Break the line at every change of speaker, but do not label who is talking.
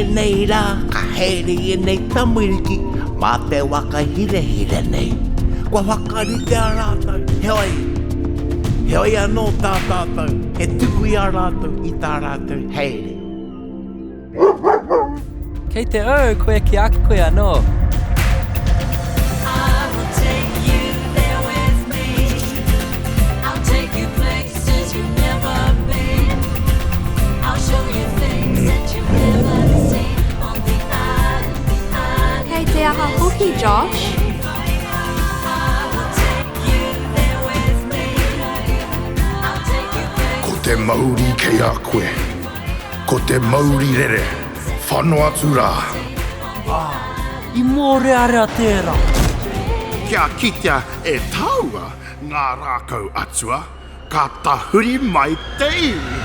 ēnei rā ka haere ēnei tamariki mā te waka hirahira nei. Kua whakaritea rātou, heoi, heoi anō tā tātou, he tuku i a rātou i tā rātou haere.
Kei te ū koe ki a koe anō.
Kei te aha hoki, Josh?
Ko te mauri kei a koe. Ko te mauri rere, whano atu rā.
Ā, i mōrearea tērā.
Kia kitea e tāua ngā rākau atua, ka tahuri mai te iwi.